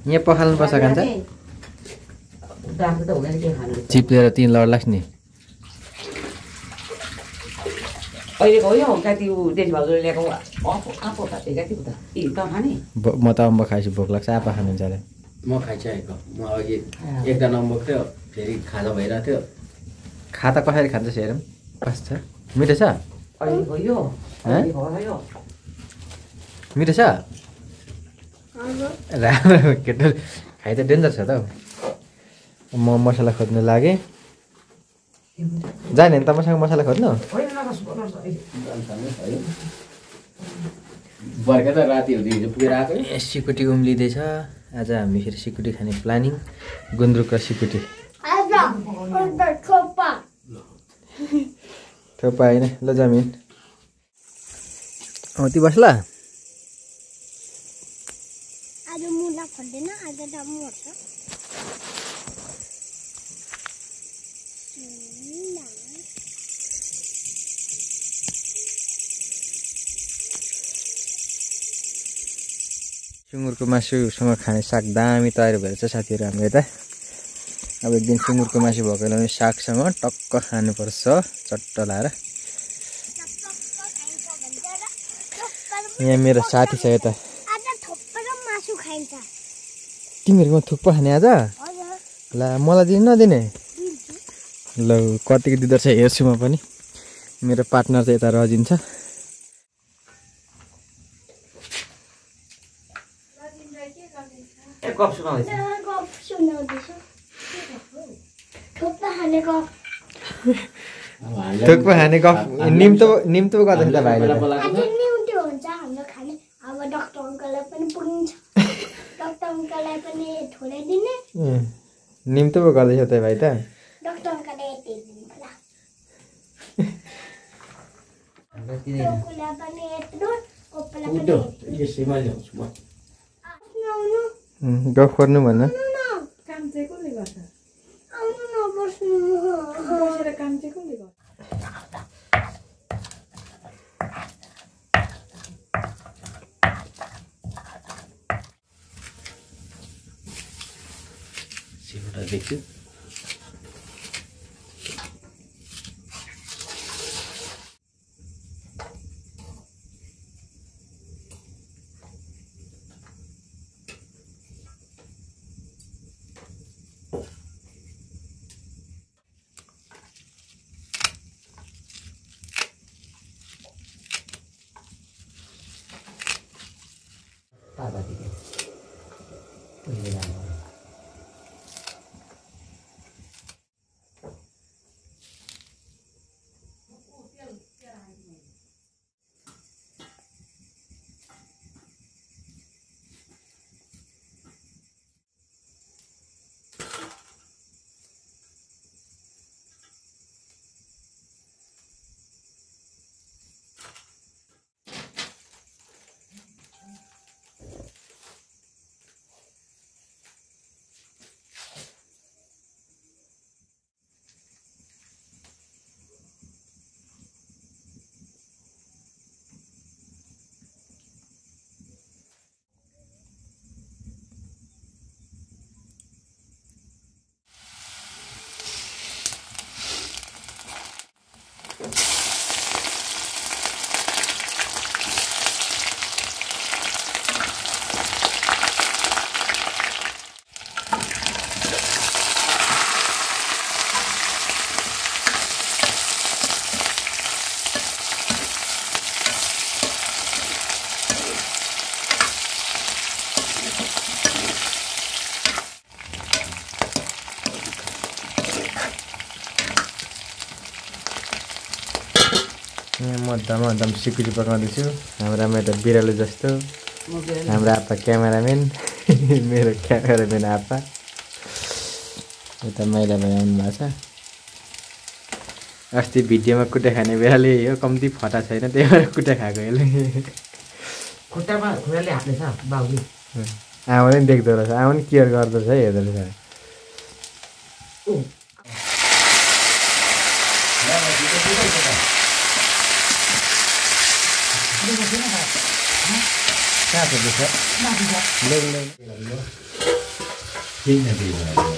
यहाँ पखाल्नु पर्छ कान्छ चिप्लेर तिन लड्लास् नि अहिले गयो कति देश भाउजूले ल्याएको आफू कति उता त खाने म त अम्बक खाइछु भोक लाग्छ आप्पा खानुहुन्छ अरे म खाइसकेको म अघि एकजना अम्बक थियो फेरि खाजा भइरहेको थियो खाता कसरी खान्छ हेरौँ कस्तो छ मिठो छ अहिले गयो मिठो छ राम्रो केटो खाइ त डेन्जर छ त हौ म मसला खोज्नु लागेँ जाने नि तपाईँसँग मसला खोज्नु बर्का त राति हुँदै हिजो पुगेर आएको ए सिकुटी उम्लिँदैछ आज हामी फेरि सिकुटी खाने प्लानिङ गुन्द्रुक र सिकुटी थोपा होइन ल जमिन ती बस्ला आज मुला फल्दैन आज डम्मु पर्छ सुँगुरको मासुसँग खाने साग दामी तयार भएर छ साथीहरू हाम्रो यता अब एक दिन सुँगुरको मासु भएको बेलामा सागसँग टक्क खानुपर्छ चट्ट लाएर यहाँ मेरो साथी छ यता तिमीहरूकोमा थुक्पा खाने आज ला मलाई दिनु नदिने ल कतिको दिँदो रहेछ हेर्छु म पनि मेरो पार्टनर चाहिँ यता रजिन्छ थुक्पा खाने गफ निम्तो गर्दैछ त भाइले डाक्टर अङ्कललाई पनि पुगिन्छ डाक्टर अङ्कललाई पनि थोरै दिने निम्तो पो गर्दैछ त भाइ त डाक्टर अङ्कलले यति दिनु होला पनि यत्रो कोपला पनि यसैमा ल्याउँछु म गफ गर्नु भन्न काम चाहिँ कसले गर्छ आउनु न बस्नु बसेर काम चाहिँ कसले गर्छ सिमटा देख्छु मध्यम सिकुटी पकाउँदैछु हाम्रो आमा त बिरालो जस्तो हाम्रो आप्पा क्यामेराम्यान मेरो क्यामेराम्यान आप्पा यता मैला भाइ आउनु भएको छ अस्ति भिडियोमा कुटा खाने बेलाले यो कम्ती फटा छैन त्यही भएर कुटा खाएको यसले खुट्टामा खुट्टाले हाल्ने छ बाउले आमाले पनि देख्दो रहेछ आमा पनि केयर गर्दो रहेछ हेर्दो रहेछ कहाँ छ दुःख माथि छ केही न केही भयो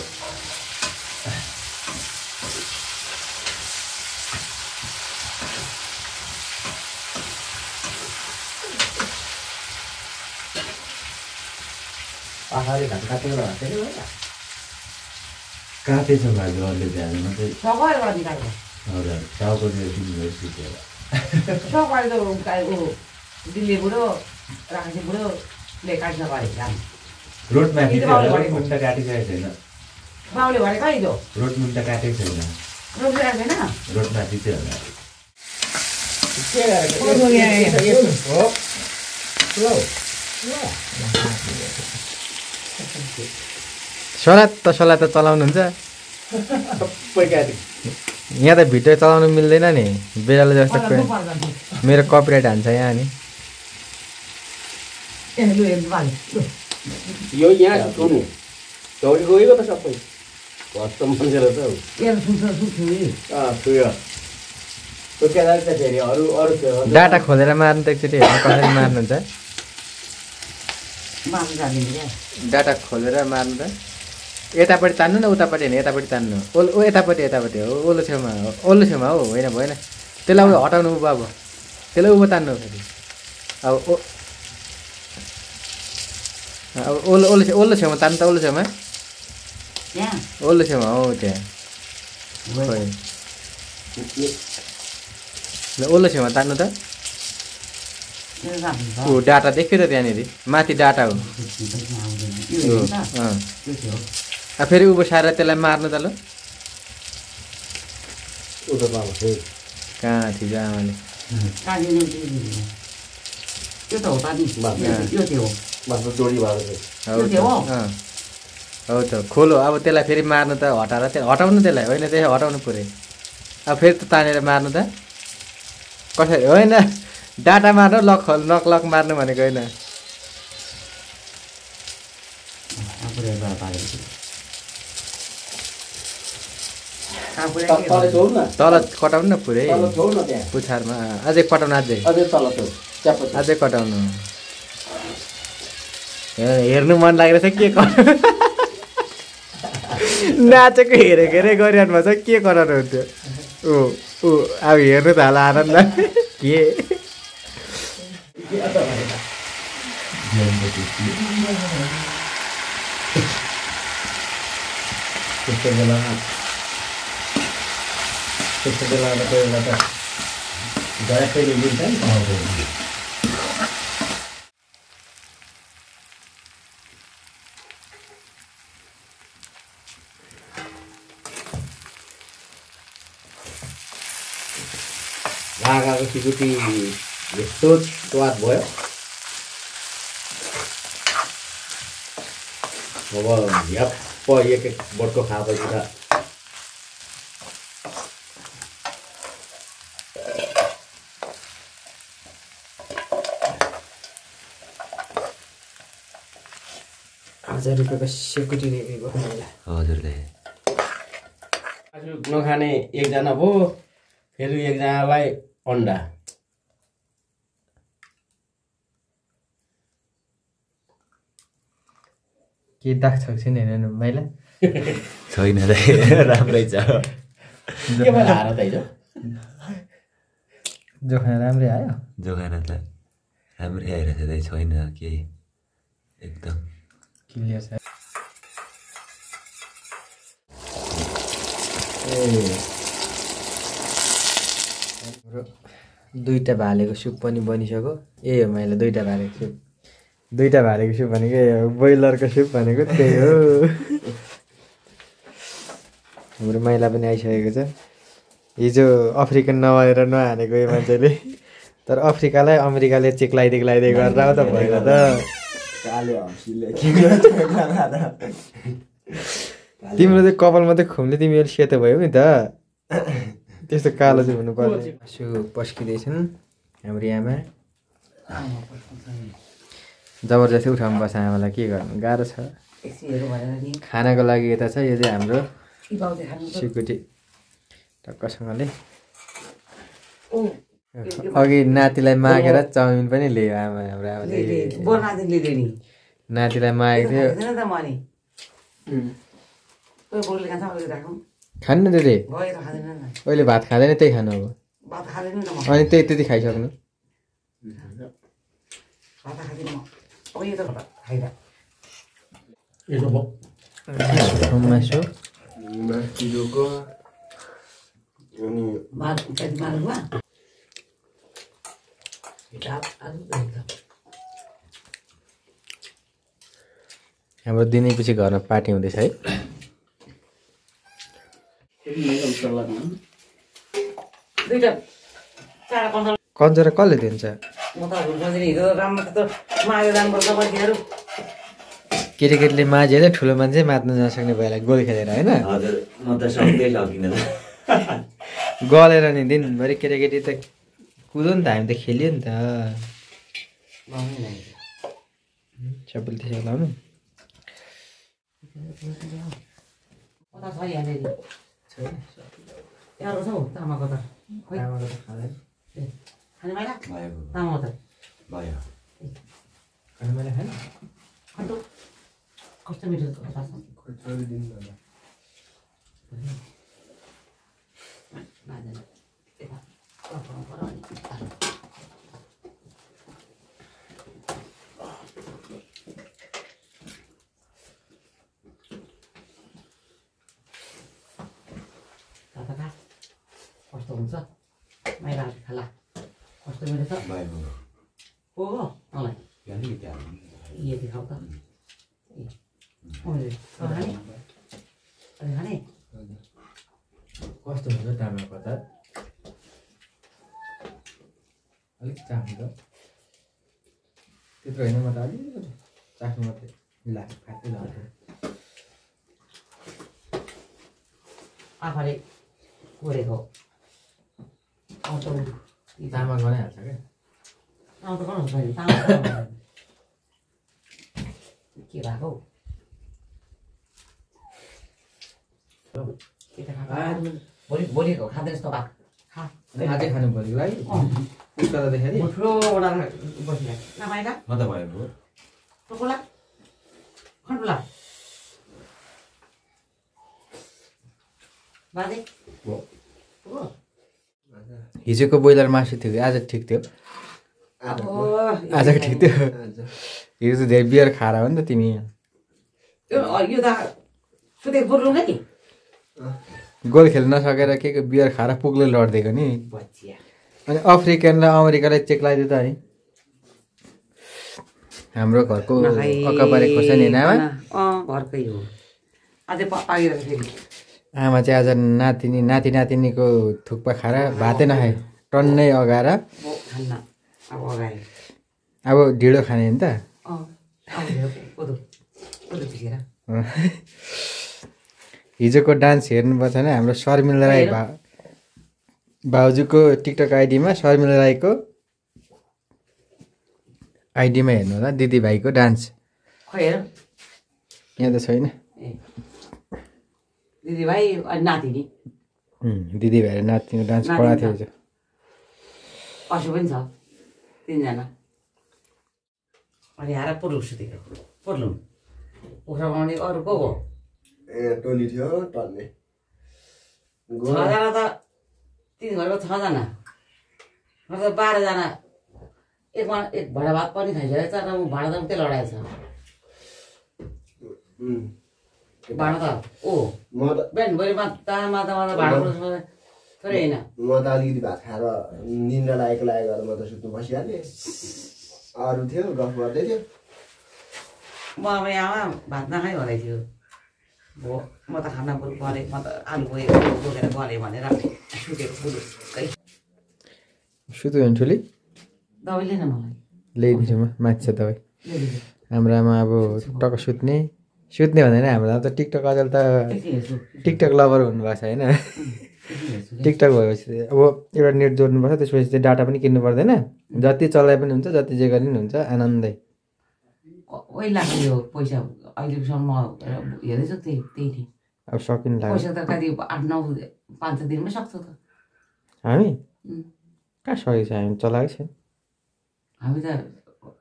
पहाडी घाट काटेर राखेको काटेछ भाइ अरूले भ्यालमा चाहिँ सबै निकाल्यो हजुर टाउको दिनु सुतेर सबै त ऊ दिल्ली बुढो राखेको बुढोले काट्न पारे काम रोड म्याप मुन्टा काटिसकेको छैन बाउले भनेको है त्यो रोड मुन्टा काटेको छैन रोड राख्दैन रोड म्याप चाहिँ होला सला त चलाउनुहुन्छ सबै काटे यहाँ त भिडियो चलाउनु मिल्दैन नि बेलाले जस्तो मेरो कपिराइट हान्छ यहाँ नि यो यहाँ छोड्नु झौडी गएको त सबै घरको मान्छेलाई त छुयो त्यो केदार त फेरि अरू डाटा खोलेर मार्नु त एकचोटि हेर्नु कसरी मार्नुहुन्छ मार्नु जान्दिनँ क्या डाटा खोलेर मार्नु त यतापट्टि तान्नु न उतापट्टि होइन यतापट्टि तान्नु यतापट्टि हो ओल्लो छेउमा हो होइन भएन त्यसलाई अब हटाउनु उ अब त्यसलाई उँभो तान्नु फेरि अब ओल्लो छेउमा तान्नु त ओल्लो छेउमा त्यहाँ ओल्लो छेउमा हो त्यहाँ खोइ ल ओल्लो छेउमा तान्नु त ऊ डाटा देख्यो त त्यहाँनिर माथि डाटा हो फेरि उँभो सारेर त्यसलाई मार्नु त ल कहाँ थियो आमाले त्यो त हो त नि यो त्यो जोडी भएको हौ त खोलो अब त्यसलाई फेरि मार्नु त हटाउनु त्यसलाई होइन त्यसलाई हटाउनु पऱ्यो अब फेरि त तानेर मार्नु त कसरी होइन डाटा मार्नु लक मार्नु भनेको होइन तल कटाउनु न पुरै पुछारमा अझै कटाउनु अझै कटाउनु हेर्नु मन लागिरहेछ के नाचेको हेरेको गरिरहनु भएको छ के कराउनु हुन्थ्यो ऊ अब हेर्नु त होला आनन्द के त्यस्तो बेलामा कोही बेला त झ्याप्पै लिन्छ नि धागाको सिकुटी यस्तो स्वाद भयो अब झ्याप्प एक बटको खाएपछि त ₹1000 सेकुटी लिएको हजुरले आज नखाने एकजना भयो फेरि एकजनालाई अन्डा के दाग छ छैन हेर्नु मैला छैन राम्रै छ के भयो हार त हिजो जोखाना राम्रै आयो जोखाना त राम्रै आइरहेछ छैन केही एकदम क्लियर छ दुईटा भालेको सुप पनि बनिसक्यो यही हो मैले दुईटा भालेको सुप भनेको यही हो ब्रोइलरको सुप भनेको त्यही हो हाम्रो मैला पनि आइसकेको छ हिजो अफ्रिकन नभएर नहानेको यो मान्छेले तर अफ्रिकालाई अमेरिकाले चिक्लाइदिए गरेर आऊ त भएन त तिम्रो चाहिँ कपाल मात्रै खुम्ले तिमीहरू सेतो भयो नि त त्यस्तो कालो चाहिँ हुनु पर्छ मासु पस्किँदैछन् हाम्रो आमा जबरजस्ती उठाउनु पर्छ आमालाई के गर्नु गाह्रो छ खानाको लागि यता छ यो चाहिँ हाम्रो सिकुटी टक्कसँगले अघि नातिलाई मागेर चाउमिन पनि ल्यायो आमा हाम्रो आमाले बनाएको लिँदैन नि नातिलाई मागेको थियो खाँदैन त म नि कोही बोलले खान्छ अहिले राखौँ खानु न दिदी गएर खाँदैन नि अहिले भात खाँदैन त्यही खानु अब भात खाँदैन नि त म अनि त्यति खाइसक्नु भात खाँदैन म अब यो त खाइदा मासु भात कति मार्नुमा हाम्रो दिनैपछि घरमा पार्टी हुँदैछ है दुईटा चार पन्ध्र कन्जरा कसले दिन्छ म त सोच्दिनँ हिजो राम्रो त मागेर जानुपर्छ बल्छीहरू केटीकेटीले माझेर ठुलो मान्छे मात्न नसक्ने भएर गोल खेलेर होइन हजुर म त सक्दै सकिनँ गलेर नि दिनभरि केटाकेटी त कुदो नि त हामी त खेल्यो नि त सबैले त्यसो लाउनु कता छ यहाँनिर यहाँ छ हौ तामाको त खोइ खाने माइला तामाको त भयो खानु मैले खाएँ खन्टो कस्तो मिठो कता छ कस्तो हुन्छ माइला खाला कस्तो मिठो छ हो मलाई ये दिखाओ त खाने कस्तो हुन्छ तामाको त अलिक चाख्नु त त्यत्रो होइन म त अलिकति चाख्नु मात्रै फाट्दै लाग्छ आफूले कोरेको आउँछ तामा गनाइहाल्छ क्या आउँछ गर्नु के भएको भोलिको खाँदैछ त भात खा अझै खानु पऱ्यो है उसको त देखाइ ठुलो बनाएर बसिरहेको नमाइला म त भएको टोकोला खन्टुला बाजे हिजोको ब्रोइलर मासु थियो आज ठिक थियो आज ठिक थियो हिजो त धेरै बियर खाएर हो नि त तिमी यो त सुतेको बोल्नु नि गोल खेल्न नसकेर के बियर खाएर पुग्लै लडिदिएको नि बचिया अनि अफ्रिकन र अमेरिकालाई चेक लगाइदियो त अनि हाम्रो घरको अक्काबारे खोर्सानी होइन आमा घरकै हो अझै पागिरहेको फेरि आमा चाहिँ आज नातिनीको थुक्पा खाएर भातै नखाए टन्नै अगाएर खान्न अब अगाडि अब ढिँडो खाने नि त कोदो पिसेर हिजोको डान्स हेर्नुपर्छ भने हाम्रो शर्मिला राई भाउजूको टिकटक आइडीमा शर्मिला राईको आइडीमा हेर्नु होला दिदीभाइको डान्स खै हेर यहाँ त छैन दिदीभाइ अनि नातिनी दिदीभाइ र नातिनीको डान्स कडा थियो हिजो पशु पनि छ तिनजना अनि हार पुर्लु सुतेको पुर्लु कुखुरा बनाउने अरू को हो ए टोली थियो टल्ने छजना त तिन घरको 6 जना मतलब 12 जना एक भाँडा भात पनि खाइसकेको छ र भाँडा त उतै लडाएको छ भाँडा त म त बिहान भरि माता भाँडा थोरै होइन म त अलिकति भात खाएर निन्द्रा लागेको गरेर म त सुत्नु बसिहालेँ अरू थियो गफ गर्दै थियो म अब यहाँ भात नखाइ भरै थियो हो म त खाना बरु गरेँ म त आलु बोकेर गरेँ भनेर सुतेको फुलुक्कै सुत्यो भने ठुली दबाई लिएन मलाई ल्याइदिन्छु म माथि छ दबाई हाम्रो आमा अब टक्क सुत्ने भन्दैन हाम्रो अब त टिकटक अझै त टिकटक लभर हुनुभएको छ होइन टिकटक भएपछि अब एउटा नेट जोड्नुपर्छ त्यसपछि चाहिँ डाटा पनि किन्नु पर्दैन जति चलाए पनि हुन्छ जति जे गरे पनि हुन्छ आनन्दै ओइ लाग्यो यो पैसा अहिलेसम्म म हेर्दैछु त्यही थिएँ अब सकिनु लाग्यो पैसा त कति 8-9 5 दिनमै सक्छ त हामी कहाँ सकेको छ हामी चलाएको छैन हामी त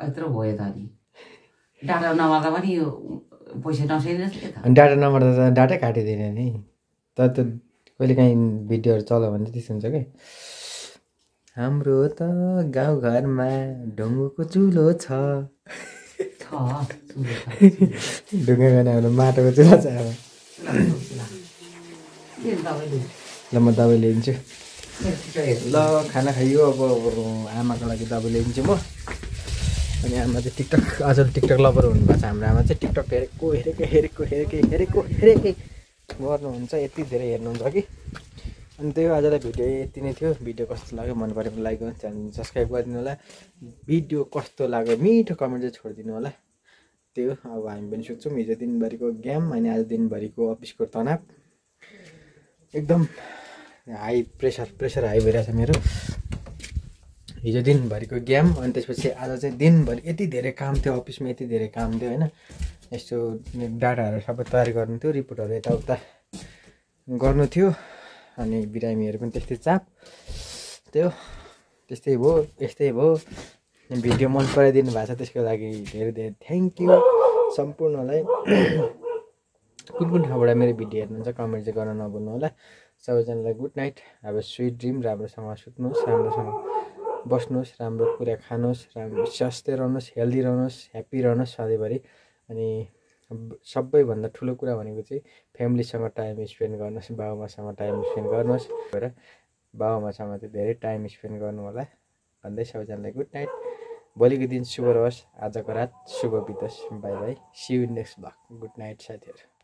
यत्रो भयो त अनि डाटा नमाग्दा पनि यो पैसा नसेन अनि डाटा नम्बर त डाटै काटिदिने नि त कहिलेकाहीँ भिडियोहरू चल्यो भने त्यस्तो हुन्छ कि हाम्रो त गाउँघरमा ढुङ्गोको चुलो छ ढुङ्गा गएन हाम्रो माटोको चुलो छ अब ल म दबाई ल्याइदिन्छु ल खाना खाइयो अब आमाको लागि दबाई ल्याइदिन्छु म अनि आमा चाहिँ टिकटक अझ टिकटक लभर हुनुभएको छ हाम्रो आमा चाहिँ टिकटक हेरेको गर्नुहुन्छ यति धेरै हेर्नुहुन्छ कि अनि त्यही हो आजलाई भिडियो यति नै थियो भिडियो कस्तो लाग्यो मन पऱ्यो भने लाइक गर्नु च्यानल सब्सक्राइब गरिदिनु होला भिडियो कस्तो लाग्यो मिठो कमेन्ट चाहिँ छोडिदिनु होला त्यो अब हामी पनि सोध्छौँ हिजो दिनभरिको गेम अनि आज दिनभरिको अफिसको तनाव एकदम हाई प्रेसर हाई भइरहेछ मेरो हिजो दिनभरिको गेम अनि त्यसपछि आज चाहिँ दिनभरि यति धेरै काम थियो अफिसमा यति धेरै काम थियो होइन यस्तो डाटाहरू सबै तयारी गर्नु थियो रिपोर्टहरू यताउता गर्नु थियो अनि बिरामीहरू पनि त्यस्तै चाप त्यस्तै भयो यस्तै भयो भिडियो मन पराइदिनु भएको छ त्यसको लागि धेरै धेरै थ्याङ्क यू सम्पूर्णलाई कुन ठाउँबाट मेरो भिडियो हेर्नुहुन्छ कमेन्ट चाहिँ गर्न नभुल्नु होला सबैजनालाई गुड नाइट अब स्विट ड्रिम राम्रोसँग सुत्नुहोस् राम्रोसँग बस्नुहोस् राम्रो कुरा खानुहोस् राम्रो स्वस्थ रहनुहोस् हेल्दी रहनुहोस् ह्याप्पी रहनुहोस् सधैँभरि अनि सबैभन्दा ठुलो कुरा भनेको चाहिँ फ्यामिलीसँग टाइम स्पेन्ड गर्नुहोस् बाबुआमासँग टाइम स्पेन्ड गर्नुहोस् र बाबुआमासँग चाहिँ धेरै टाइम स्पेन्ड गर्नु होला भन्दै सबैजनालाई गुड नाइट भोलिको दिन शुभ रहोस् आजको रात शुभ बितोस् bye bye see you next vlog good night साथीहरू